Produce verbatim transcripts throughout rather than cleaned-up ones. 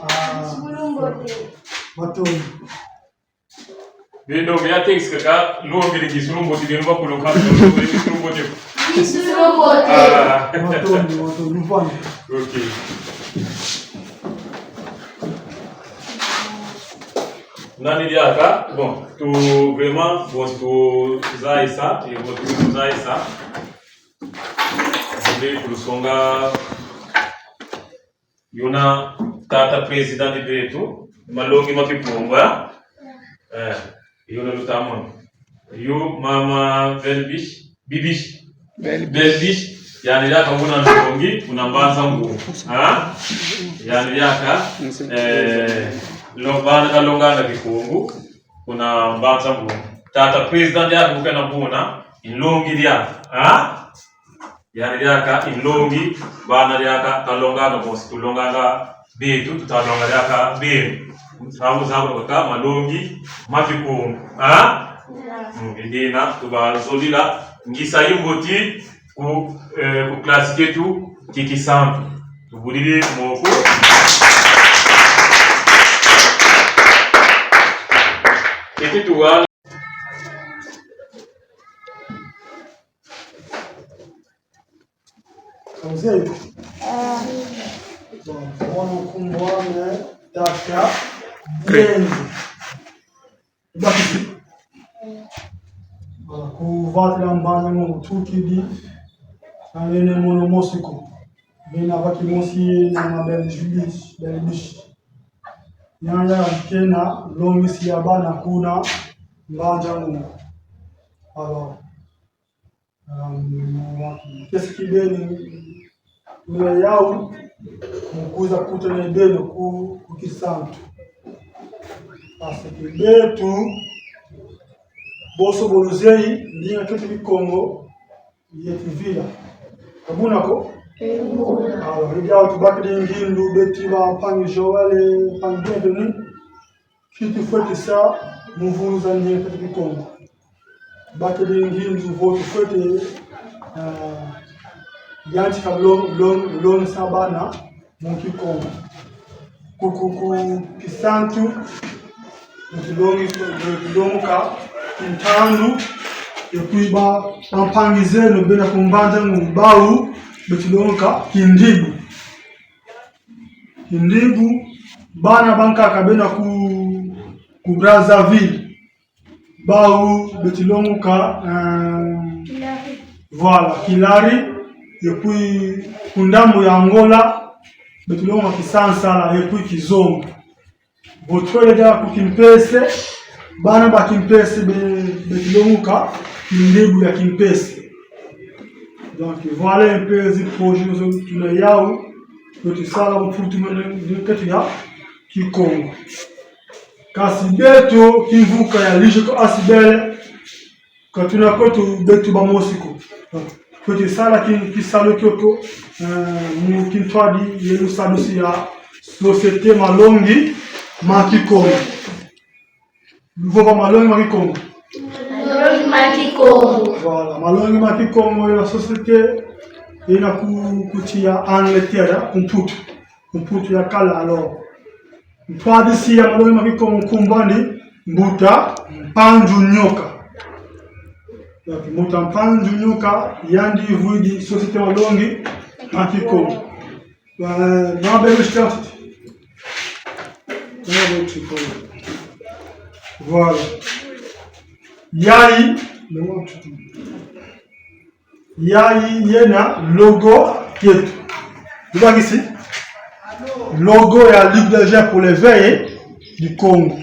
Ah, matondo. Beno, ya texte kaka, longi di ngisulu mbote, beno bakulu kaka, ngisulu mbote. Ngisulu mbote. Ah. Matondo, matondo, mfana. Ok. Nani diaka? Bon, tu vraiment, bon, tu zayisa, tu, bon, tu zayisa. Nde kulusonga yuna tata président di betu, malongi ma Kikongo, eh? Eh, yuna lutamona. Yu mama Belbiche, Bibiche. Belbiche. Belbiche, yandi diaka muna nlongi, kuna Mbanza Ngungu. Ah? Yandi diaka, eh, lo-, bana kalonganga Kikongo, kuna Mbanza Ngungu. Tata président diaka mu kena kuna, i nlongi diaka. Ah? Yandi diaka i nlongi, bana diaka kalonganga, bonso tulonganga betu, tutalonga diaka beno. Sabu, sabu kaka malongi ma Kikongo. Ah? Mm, i dina, tubazolila, ngisa imboti ku, eh, ku classe ketu ki kisantu. Tubudidi moko. Keti tuwa. Mzee. Bon, mwana nkumbu ame tata Bienzi. Bakisi. Voilà, ku vata dia Mbanza Ngungu tukidi, na nene mono mosi ko. Bena baki mosi na ma Belbiche, Belbiche. Yandi kena longisi ya bana kuna Mbanza Ngungu. Alors, euh, qu'est-ce qui beni, tuna yau, mu kwiza kutana beno ku, ku kisantu. Parce que betu, bonso bo luzeyi, ndinga ketu Kikongo, ye tuvila. Ka buna ko? Ka buna. Alors, i diau tubakidi ngindu, betu ba mpangi Joël, mpangi Bienvenu, ki tufweti sa mu vuluza ndinga ketu Kikongo. Bakidi ngindu vo tufweti, eh, yantika lon-, lon-, longisa bana mu Kikongo. Ku, ku, ku kisantu, betu longi-, betu longuka kintandu, et puis ba, bampangi zeno bena ku Mbanza Ngungu bau, betu longuka kindibu. Kindibu, bana bankaka bena ku, ku Brazzaville. Bau betu longuka, euh, voilà, Kilari, et puis ku ndambu ya Angola, betu longuka Kisansala, et puis Kizombo. Vo twele diaka ku Kimpese, bana ba Kimpese be-, betu longuka kindibu ya Kimpese. Donc, voilà un peu zi projet zo tuna yau, betu sala mu mputu mene, mene ketu ya Kikongo. Kansi betu, kimvuka ya L G K S B L, ka tuna kwetu betu bamosi ko. Kwetu sala ki-, kisalu kiokio, eh, mu kintwadi ye lusadusi ya Société Malongi ma Kikongo. Luvova Malongi ma Kikongo. Malongi ma Kikongo. Voilà, Malongi ma Kikongo, la société ina ku, ku nsi ya Angleterre, ku Mputu. Ku Mputu ya kala, alors. Ntwadisi ya Malongi ma Kikongo nkumbu andi Mbuta Mpanzu Nyoka. Donc, Mbuta Mpanzu Nyoka, yandi vwidi Société Malongi ma Kikongo. Euh, ma belle chance. Voilà. Yayi, yayi yena logo yetu. Lubakisi? Logo ya Ligue des Jeunes pour l'éveil du Congo.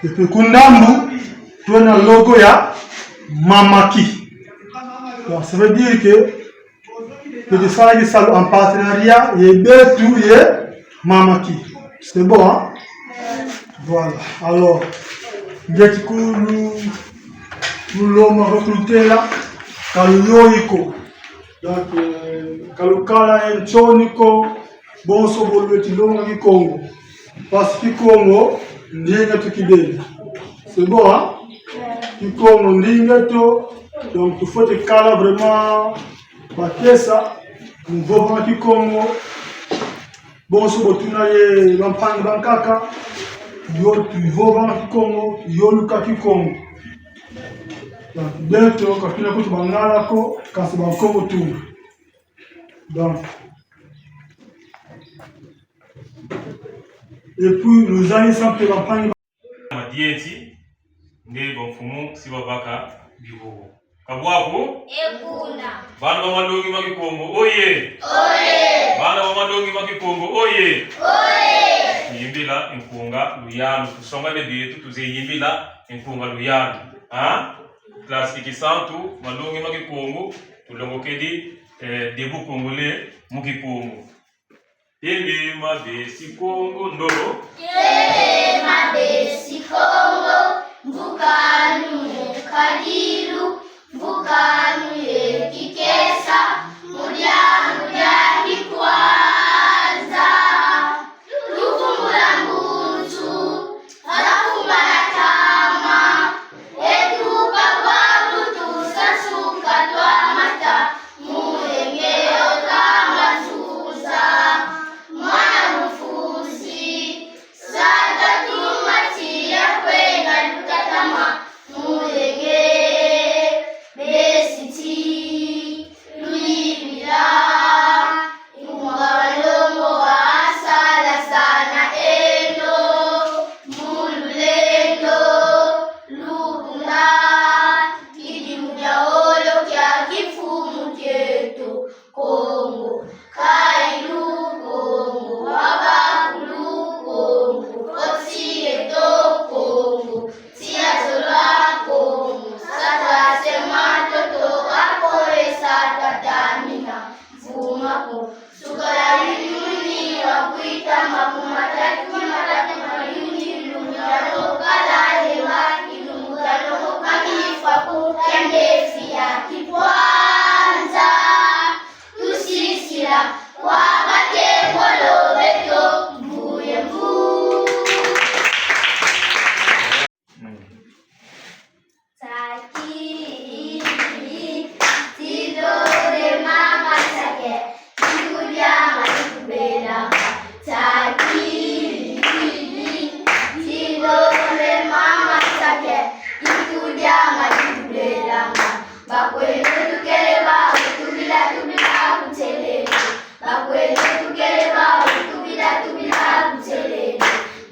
Et puis ku ndambu, tuna logo ya Mamaki. Donc, ça veut dire que betu sala kisalu en partenariat ye betu ye Mamaki. C'est bon, hein? Voilà. Alors, ngieti kulu, kululomba ko, kulutela, ka luyoyi ko. Donc, euh, ka lukala ye nsoni ko, bonso bo lweti longa Kikongo. Parce que Kikongo, ndinga tu kibeni. C'est bon, hein? Kikongo, ndinga tu. Donc, tufweti kala vraiment bakesa, mu vova Kikongo. Bonso bo tuna ye bampangi bankaka, yo tuvovanga Kikongo, yo luka Kikongo. Donc, beto ka tuna kutu Bangala ko, kansi Bakongo tuna. Donc, et puis, luzayisa mpe bampangi. Madieti, nde bamfumu si bavaka bihugu. Ka bwa ko? E kuna. Bana ba malongi ma Kikongo, oye! Oye! Bana ba malongi ma Kikongo, oye! Oye! Tuyimbila nkunga luyalu, tusonga bebe yetu, tuze yimbila nkunga luyalu. Ha? Classe Kisantu, malongi ma Kikongo, tulongokedi, eh, debout congolais mu Kikongo. Telema besi Kongo ndolo. Telema besi Kongo, mvukanu ye nkadilu, mvukanu ye kikesa, mu diambu dia kikwanza. Luvumbula mbunzu, za fuma na tama, etu pa bwabu tusansuka twamata, mulenge yo tama zuza. Mwana mufuzi, sata tumati ya kwenda lutatama, mulenge, besi ti luyibila. Ikunga balongo wasala sana eno, mu lulendo, lukunda, kidimu dia wolo kia kimfumu kieto, Kongo, kailu Kongo, wabakulu Kongo, koti yeto Kongo, tia zolo a Kongo, sata se matoto, apo e sata tamina, mvuma ko. Sukala yuni wa kwita makumatatu, matatu mayuni, lumutalo kala hema, ilumutalo makilifa ku, kiande fia kikwanza. Tusisila kwa bakengolo beto, mvu ye mvu. Taki, tilole mama sake, ikudia ma ikubela. Taki, tilole mama sake, ikudia ma ikubela. Bakwele tukele ba, tubila, tubila, kutelele. Bakwele tukele ba, tubila, tubila, kutelele.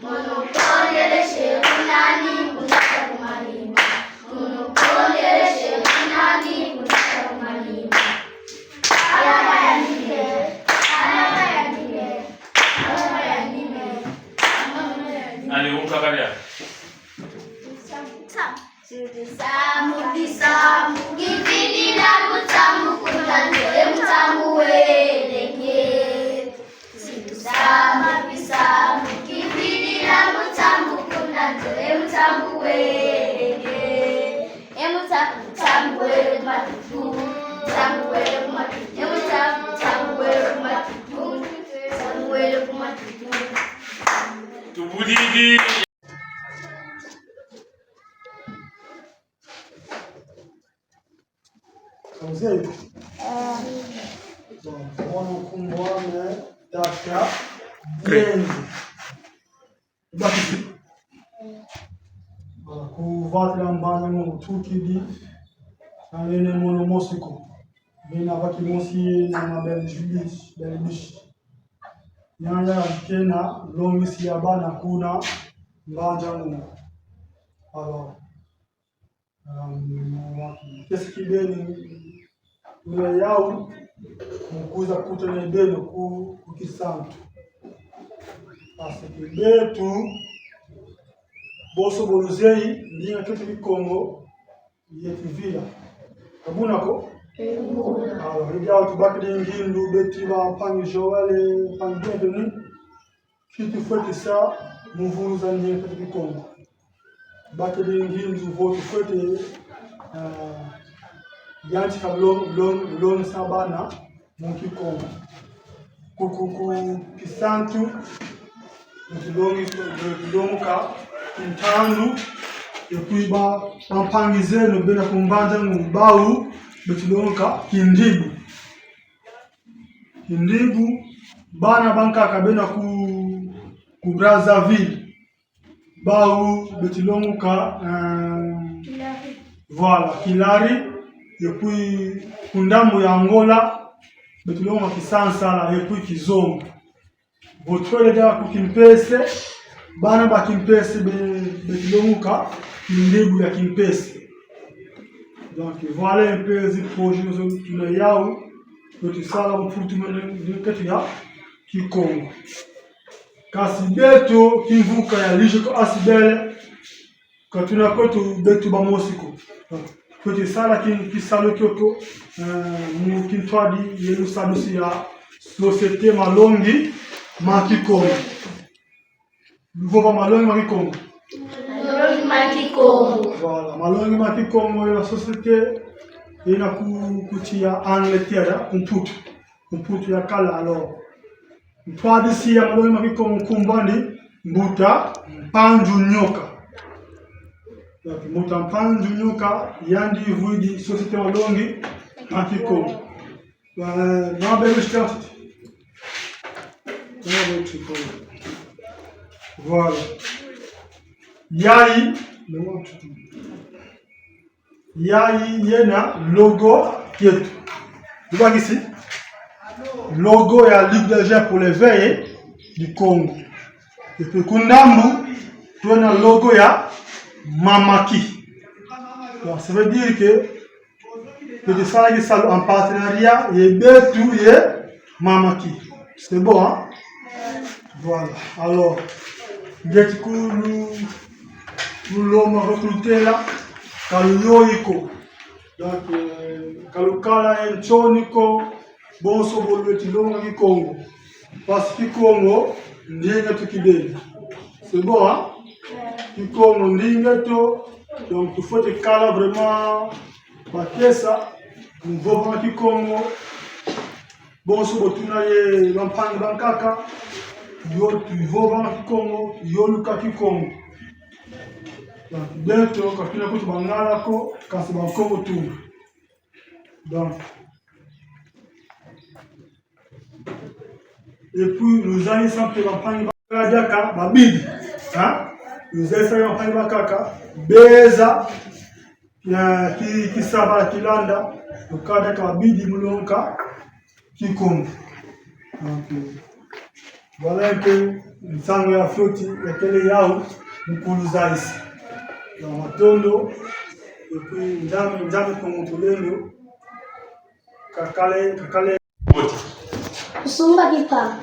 Mono kondele she kunani, kunata kumanima. Mono kondele she kunani, kunata kumanima. Alama ya nime, alama ya nime, alama ya nime, alama ya nime. Allez, on va. Mu disambu, mu disambu, kividila mutambu kuna nzo, e mutambu welenge. Mu disambu, mu disambu, kividila mutambu kuna nzo, e mutambu welenge. E mutambu, mutambu wele ku matutu, mutambu wele ku matutu, e mutambu, mutambu wele ku matutu, mutambu wele ku matutu. Tubudidi. Mzee. Bon, mono nkumbu ame Tata Dienge. Bakisi. Voilà, ku vata dia Mbanza Ngungu tukidi. Na nene mono mosi ko. Bena vaki mosi na ma Belgique, Belgique. Nyanya ya kena, longisi ya bana kuna Mbanza Ngungu. Alors, euh, qu'est-ce qui beni, ule yau, mu kwiza kutana ye beno ku, ku Kisantu. Parce que betu, bonso bo luzeyi, ndinga kieto Kikongo, ye kivila. Ka buna ko? Ka buna. Alors, i diau tubakidi ngindu, beti ba mpangi Joël, mpangi Bienvenu. Ki tufweti sa mu vuluza ndinga kieto Kikongo. Bakidi ngindu vo tufweti, euh, yantika lon-, lon-, lonsa bana mu Kikongo. Ku, ku, ku Kisantu, betu longi-, betu longoka Kintandu, et puis ba, bampangi zeno bena ku Mbanza Ngungu bau, betu longoka Kindibu. Kindibu, Bana bankaka bena ku, ku Brazzaville, bau beti longuka, euh, voilà, Kilari, et puis ku ndambu ya Angola beti longuka Kisansala et puis Kizombo. Vo twele diaka ku Kimpese, bana ba Kimpese be, beti longuka Kindebu ya Kimpese. Donc voilà un peu zi projet zo tuna yau, beti sala mu mfutu mene ketu ya Kikongo. Kansi beto kimvuka ya L G K Asbl, ka tuna kwetu beto bamosi ko. Kwetu sala ki-, kisalu kiokio, euh, mu kintwadi ye lusadusi ya Société Malongi ma Kikongo. Luvova Malongi ma Kikongo. Malongi ma Kikongo. Voilà, Malongi ma Kikongo ya société yena ku, ku nsi ya Angleterre, ku Mputu. Ku Mputu ya kala alors. Ntwadisi ya Malongi ma Kikongo nkumbu andi Mbuta Mpanzu Nyoka. Donc, Mbuta Mpanzu Nyoka, yandi vwidi Société Malongi ma Kikongo. Euh, non, ben, je t'ai ensuite. Non, ben, tu peux. Voilà. Yayi, le mot, tu peux. Yayi yena logo yetu. Lubakisi? Logo ya Ligue des Jeunes pour l'éveil du Congo. Et puis ku ndambu, twena logo ya Mamaki. Donc, ça veut dire que beti sala kisalu en partenariat ye betu ye Mamaki. C'est bon, hein? Voilà. Alors, ngieti ku lu-, lulomba ko, ku lutela, ka luyoyi ko. Donc, euh, ka lukala ye nsoni ko, bonso bo lweti longa Kikongo. Parce que Kikongo ndinga tu kibeni. C'est bon, hein? Kikongo ndinga tu. Donc, tufwete kala vraiment bakesa mu vova Kikongo. Bonso bo tuna ye bampangi bankaka, yo tuvova Kikongo, yo luka Kikongo. Donc, beto ka tuna kwetu Bangala ko, kansi Bakongo tuna. Donc, et puis, luzayisa mpe bampangi ba-, kala diaka babidi, hein? Luzayisa mpe bampangi bankaka, beza, ya, ki, kisaba, kilanda, lukala diaka babidi mu longa Kikongo. Donc, euh, voilà un peu nsangu ya fioti ya kele yau mu kuluzayisa. Donc, matondo, et puis, Nzambi, Nzambi Kongo Tulendo, kakale, kakale. Kusumba kipa.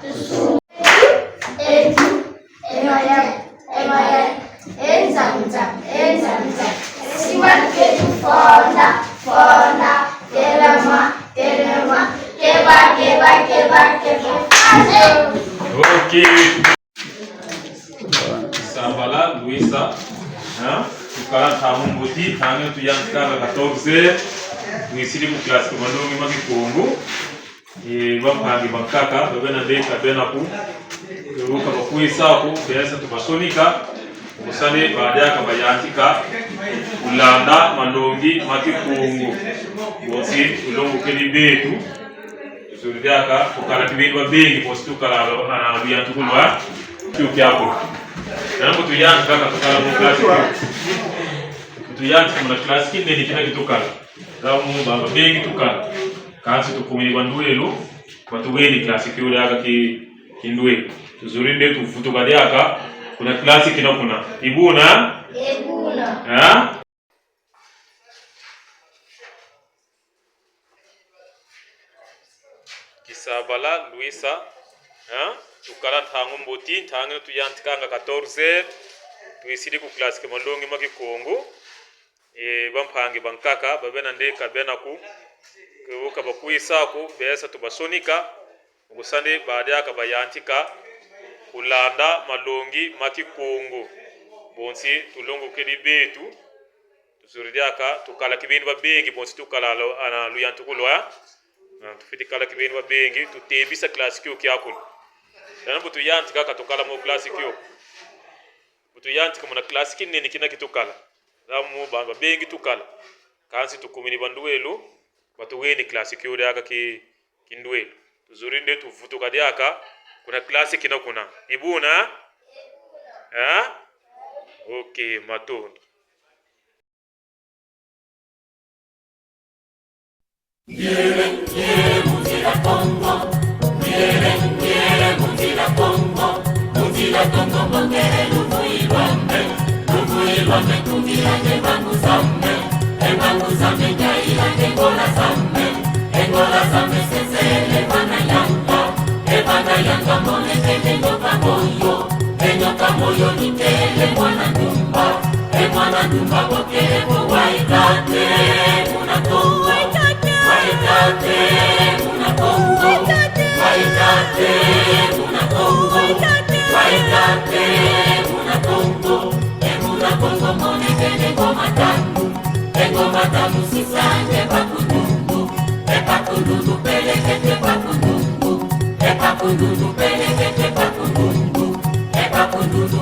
Etu, emayani, emayani, enza nza, enza nza. Simba ketu fonda, fonda, telema, telema, keba, keba, keba, keba. Ok. Sabala, Luisa, hein? Tukala ntangu mbuti, ntangu tuyantika na quatorze heures, twisidi mu classe ku Malongi ma Kikongo. E, bampangi bankaka, babena ndeka, bena ku, luka bakwisa ko, besa tubasonika, kusani badiaka bayantika, kulanda malongi ma Kikongo. Bonso, tulongokele betu, tuzolele diaka, tukala kibeni babengi, bonso tukala lo, ana luyantikulwa, kiokio. Nana mbo tuyantika kaka tukala mu classe kio. Tuyantika muna classe kinene kina kitukala. Zamu ba, babengi tukala. Kansi tukumini bandwelo, batuweni classe kio diaka ki, kindwelo. Tuzolele nde tuvutuka diaka, kuna classe kina kuna. I buna? I buna. Ha? Kisabala, Luisa, hein? Tukala ntangu mbuti, ntangu yina tuyantikanga quatorze heures, twisidi ku classe ki Malongi ma Kikongo. E, bampangi bankaka, babena ndeka, bena ku, ku, ka bakwisa ko, besa tubasonika, kusani badiaka bayantika, kulanda malongi ma Kikongo. Bonso, tulongokele betu, tuzolele diaka, tukala kibeni babengi, bonso tukala lo, ana luyantikulwa. Na, tufwete kala kibeni babengi, tutembisa classe kio kiakulu. Nana mbo tuyantika kaka tukala mu classe kio. Mbo tuyantika muna classe kinene kina kitukala. Zamu ba, babengi tukala. Kansi tukumini bandwelo, batuweni classe kio diaka ki, kindwelo. Tuzolele nde tuvutuka diaka, Kuna classe kina kuna. Ibuna? Ha? Ok, matondo. Ngiele, ngiele, mu nzila Kongo. Ngiele, ngiele, mu nzila Kongo. Mu nzila Kongo, mbongele luvuyi lwame. Luvuyi lwame, tungila nge mbangu zame. E mbangu zame, ngiaila nge ngola zame. E ngola zame, sesele vana yanga. E vana yanga, monekene nyoka moyo. E nyoka moyo, nikele mwana ndumba. E mwana ndumba, bokele vo Waikate, muna Kongo. Waikate, muna Kongo. Waikate, muna Kongo. Waikate, muna Kongo. E muna Kongo, monekene ngoma tamu. E ngoma tamu, sisa nge Bakundundu. E Bakundundu, pelekete Bakundundu. E Bakundundu, pelekete Bakundundu. E Bakundundu,